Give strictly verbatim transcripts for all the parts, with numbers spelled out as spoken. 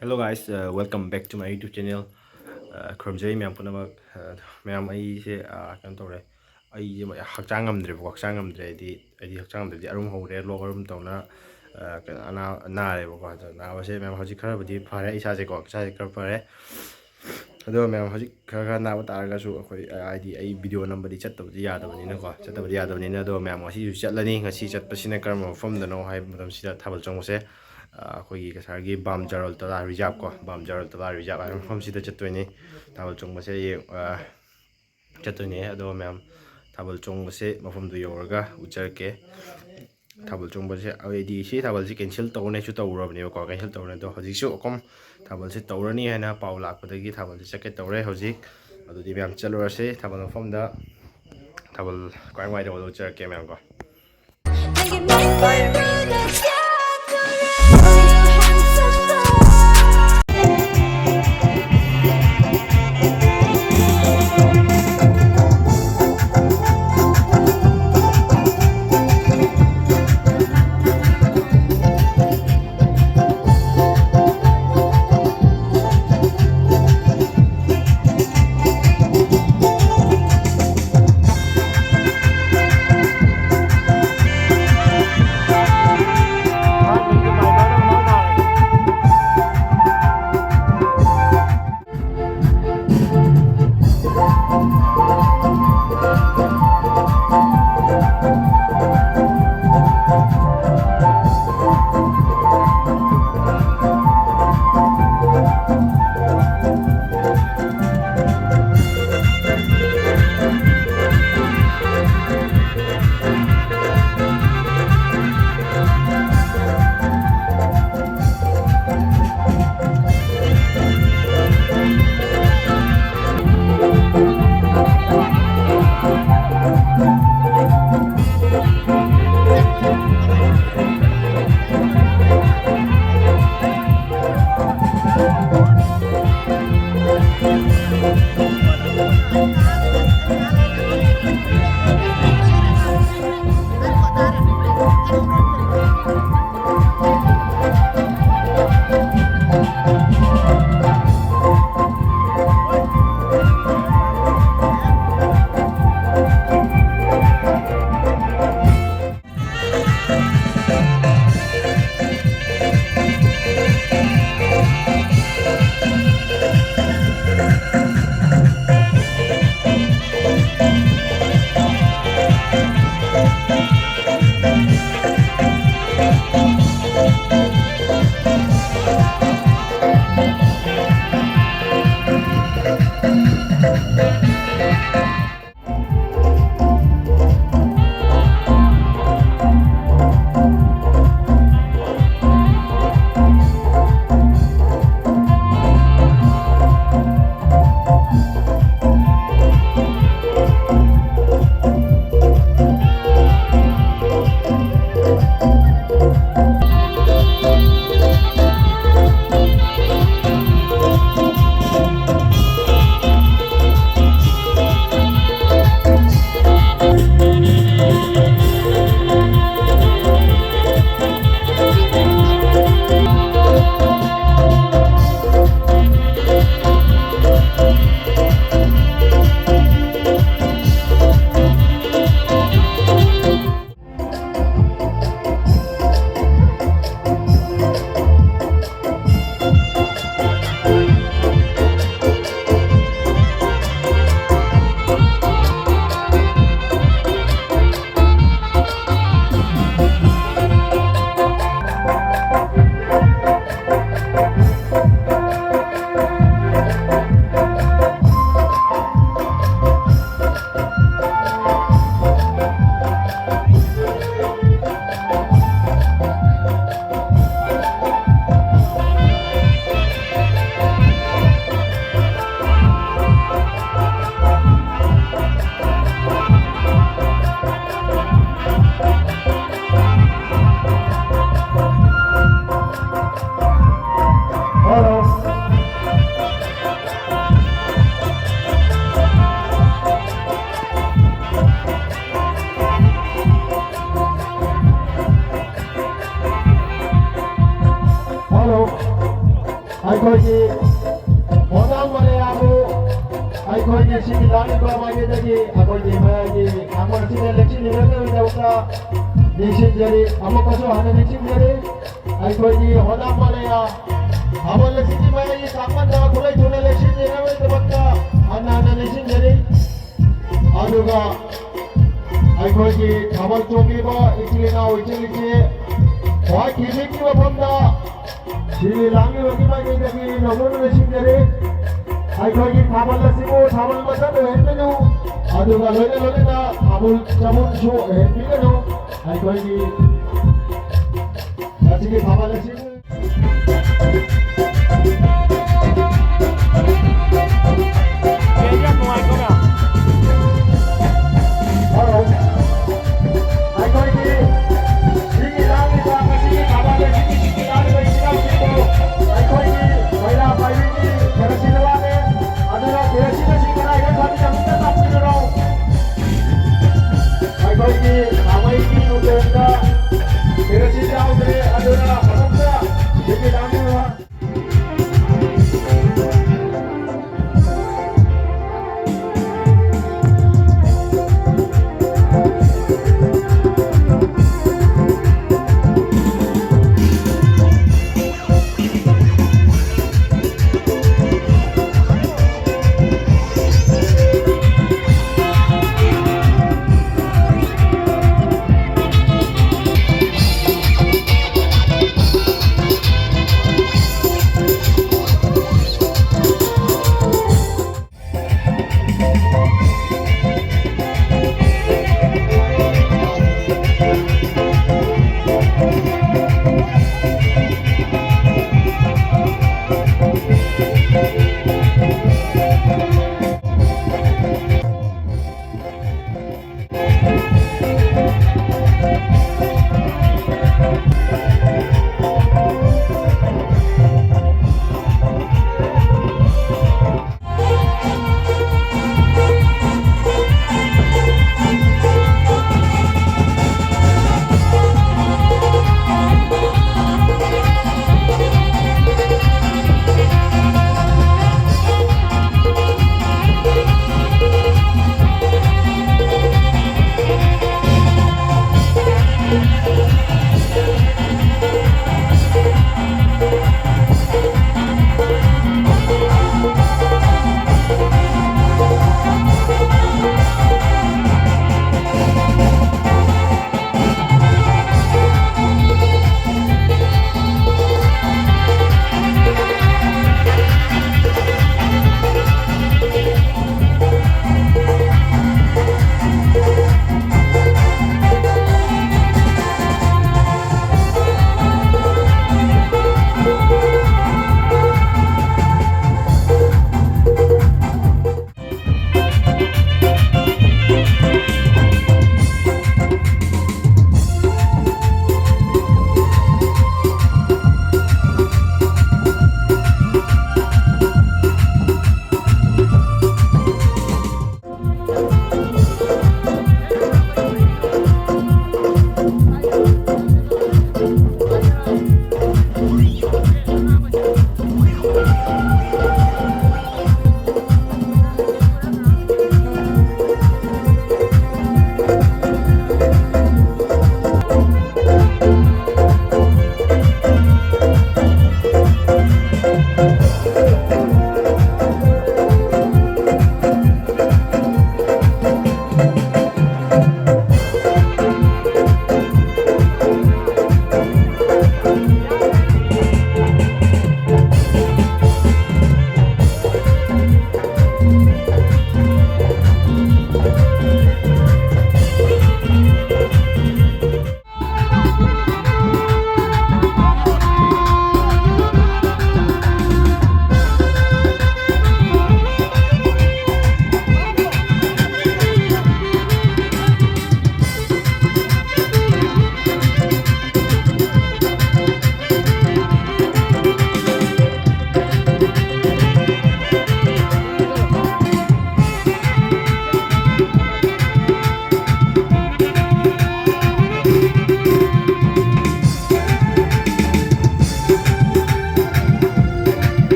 Hello guys, uh, welcome back to my YouTube channel. Uh, ꯈꯨꯔꯨꯝꯖꯔꯤ ꯃꯌꯥꯝ ꯄꯨꯝꯅꯃꯛ꯫ Uh, ꯃꯌꯥꯝ, ꯑꯩꯁꯦ, uh, ꯀꯩꯅꯣ ꯇꯧꯔꯦ, ꯑꯩꯁꯦ ꯍꯛꯆꯥꯡ ꯉꯝꯗ꯭ꯔꯦꯕꯀꯣ꯫ ꯍꯛꯆꯥꯡ ꯉꯝꯗ꯭ꯔꯦ ꯍꯥꯏꯗꯤ, ꯑꯩꯗꯤ ꯍꯛꯆꯥꯡ ꯉꯝꯗ꯭ꯔꯗꯤ ꯑꯔꯨꯝ ꯍꯧꯔꯦ, ꯂꯣꯛ ꯑꯔꯨꯝ ꯇꯧꯅ, uh, ꯀꯩꯅꯣ, ꯑꯅꯥ ꯅꯥꯔꯦꯕꯀꯣ꯫ ꯑꯗꯣ ꯅꯥꯕꯁꯦ ꯃꯌꯥꯝ ꯍꯧꯖꯤꯛ ꯈꯔꯕꯨꯗꯤ ꯐꯔꯦ, ꯏꯁꯥꯁꯦꯀꯣ, ꯏꯁꯥꯁꯦ ꯈꯔ ꯐꯔꯦ꯫ ꯑꯗꯣ ꯃꯌꯥꯝ, ꯍꯧꯖꯤꯛ ꯈꯔ ꯈꯔ ꯅꯥꯕ ꯇꯥꯔꯒꯁꯨ ꯑꯩꯈꯣꯏ, ꯑ, ꯍꯥꯏꯗꯤ ꯑꯩ ꯚꯤꯗꯤꯑꯣ ꯅꯝꯕꯗꯤ ꯆꯠꯇꯕꯗꯤ ꯌꯥꯗꯕꯅꯤꯅꯀꯣ, ꯆꯠꯇꯕꯗꯤ ꯌꯥꯗꯕꯅꯤꯅ꯫ ꯑꯗꯣ ꯃꯌꯥꯝ, ꯉꯁꯤꯁꯨ ꯆꯠꯂꯅꯤ꯫ ꯉꯁꯤ ꯆꯠꯄꯁꯤꯅ ꯀꯔꯝꯕ ꯃꯐꯝꯗꯅꯣ ꯍꯥꯏꯕ ꯃꯇꯝꯁꯤꯗ, ꯊꯥꯕꯜ ꯆꯣꯡꯕꯁꯦ, ꯑ, ꯑꯩꯈꯣꯏꯒꯤ ꯀꯁꯥꯔꯒꯤ ꯕꯥꯝ ꯖꯔꯣꯜ ꯇꯂꯥ ꯔꯤꯖꯥꯔꯕꯀꯣ, ꯕꯥꯝ ꯖꯔꯣꯜ ꯇꯂꯥ ꯔꯤꯖꯥꯔꯕ ꯍꯥꯏꯕ ꯃꯐꯝꯁꯤꯗ ꯆꯠꯇꯣꯏꯅꯤ ꯊꯥꯕꯜ ꯆꯣꯡꯕꯁꯦ꯫ ꯌꯦꯡ-, ꯑ, ꯆꯠꯇꯣꯏꯅꯦ꯫ ꯑꯗꯣ ꯃꯌꯥꯝ, ꯊꯥꯕꯜ ꯆꯣꯡꯕꯁꯦ ꯃꯐꯝꯗꯨ ꯌꯧꯔꯒ ꯎꯠꯆꯔꯛꯀꯦ꯫ ꯊꯥꯕꯜ ꯆꯣꯡꯕꯁꯦ, ꯑꯩꯗꯤ ꯁꯤ ꯊꯥꯕꯜꯁꯦ cancel ꯇꯧꯅꯦꯁꯨ ꯇꯧꯔꯨꯔꯕꯅꯦꯕꯀꯣ, cancel ꯇꯧꯔꯦ꯫ ꯑꯗꯣ ꯍꯧꯖꯤꯛꯁꯨ ꯑꯩꯈꯣꯏ ꯊꯥꯕꯜꯁꯦ ꯇꯧꯔꯅꯤ ꯍꯥꯏꯅ ꯄꯥꯎ ꯂꯥꯛꯄꯗꯒꯤ ꯊꯥꯕꯜꯁꯦ ꯆꯠꯀꯦ ꯇꯧꯔꯦ ꯍꯧꯖꯤꯛ꯫ ꯑꯗꯨꯗꯤ ꯃꯌꯥꯝ, ꯆꯠꯂꯨꯔꯁꯦ ꯊꯥꯕꯜ ꯃꯐꯝꯗ꯫ ꯊꯥꯕꯜ ꯀꯃꯥꯏ ꯀꯃꯥꯏ ꯇꯧꯕꯗꯣ ꯎꯠꯆꯔꯛꯀꯦ ꯃꯌꯥꯝꯀꯣ꯫ ꯑꯩꯈꯣꯏꯒꯤ ꯍꯣꯗꯥ ꯃꯂꯌꯥꯕꯨ ꯑꯩꯈꯣꯏꯒꯤ ꯁꯤꯒꯤ ꯂꯥꯛꯂꯤꯕ ꯃꯥꯏꯀꯩꯗꯒꯤ ꯑꯩꯈꯣꯏꯒꯤ ꯃꯌꯥꯏꯒꯤ ꯊꯥꯡꯃ ꯑꯁꯤꯗ ꯂꯦꯡꯁꯤꯟꯕꯤꯅꯕꯒꯤꯗꯃꯛꯇ ꯅꯤꯡꯁꯤꯡꯖꯔꯤ꯫ ꯑꯃꯨꯛꯀꯁꯨ ꯍꯟꯅ ꯅꯤꯡꯁꯤꯡꯖꯔꯤ꯫ ꯑꯩꯈꯣꯏꯒꯤ ꯍꯣꯗꯥ ꯃꯂꯌꯥ ꯊꯥꯕꯜ ꯑꯁꯤꯒꯤ ꯃꯌꯥꯏꯒꯤ ꯇꯥꯡꯀꯛꯇ ꯈꯨꯠꯂꯣꯏ ꯊꯨꯅ ꯂꯦꯡꯁꯤꯟꯕꯤꯅꯕꯒꯤꯗꯃꯛꯇ ꯍꯟꯅ ꯍꯟꯅ ꯅꯤꯡꯁꯤꯡꯖꯔꯤ꯫ ꯑꯗꯨꯒ ꯑꯩꯈꯣꯏꯒꯤ ꯊꯥꯕꯜ ꯆꯣꯡꯂꯤꯕ ꯏꯆꯤꯜ ꯏꯅꯥꯎ, ꯏꯆꯤꯜ ꯏꯆꯦ, ꯈ꯭ꯋꯥꯏ ꯀꯤꯖꯤꯛꯀꯤ ꯃꯐꯝꯗ ꯁꯤꯜ ꯂꯥꯡꯂꯤꯕꯒꯤ ꯃꯥꯏꯀꯩꯗꯒꯤ ꯅꯧꯅ ꯅꯤꯡꯁꯤꯡꯖꯔꯤ꯫ ꯑꯩꯈꯣꯏꯒꯤ ꯊꯥꯕꯜ ꯑꯁꯤꯕꯨ ꯊꯥꯕꯜ ꯃꯁꯛ ꯑꯣꯏꯍꯟꯒꯅꯨ, ꯑꯗꯨꯒ ꯂꯣꯏꯅ ꯂꯣꯏꯅꯅ ꯊꯥꯕꯜ ꯆꯕꯨꯟꯁꯨ ꯑꯣꯏꯍꯟꯕꯤꯒꯅꯨ꯫ ꯑꯩꯈꯣꯏꯒꯤ ꯉꯁꯤꯒꯤ ꯊꯥꯕꯜ ꯑꯁꯤꯕꯨ ꯑꯩꯈꯣꯏꯒꯤ ꯁꯤꯒꯤ ꯂꯥꯡꯂꯤꯕ ꯉꯁꯤꯒꯤ ꯊꯥꯕꯜ ꯑꯁꯤꯒꯤ ꯁꯤꯒꯤ ꯂꯥꯡꯂꯤꯕ ꯏꯆꯤꯜ ꯏꯅꯥꯎꯁꯤꯡꯕꯨ ꯑꯩꯈꯣꯏꯒꯤ ꯃꯩꯔꯥ ꯄꯥꯏꯕꯤꯒꯤ ꯀꯦꯔꯣꯁꯤꯟ ꯋꯥꯠꯂꯦ꯫ ꯑꯗꯨꯅ ꯀꯦꯔꯣꯁꯤꯟ ꯑꯁꯤ ꯀꯗꯥꯏꯗ ꯊꯝꯃꯤ ꯑꯃꯨꯛꯇ ꯇꯥꯛꯄꯤꯔꯨꯔꯣ꯫ ꯑꯩꯈꯣꯏꯒꯤ ꯈꯥꯃꯩꯒꯤ ꯃꯇꯣꯟꯗ ꯀꯦꯔꯣꯁꯤꯟ ꯌꯥꯎꯗ꯭ꯔꯦ꯫ ꯑꯗꯨꯅ ꯑꯃꯨꯛꯇ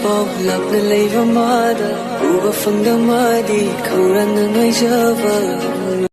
ꯄꯥꯎ ꯂꯥꯞꯅ ꯂꯩꯕ ꯃꯥꯗ ꯎꯕ ꯐꯪꯗ ꯃꯥꯗꯤ ꯈꯧꯔꯥꯡꯅ ꯉꯥꯏꯖꯕ꯫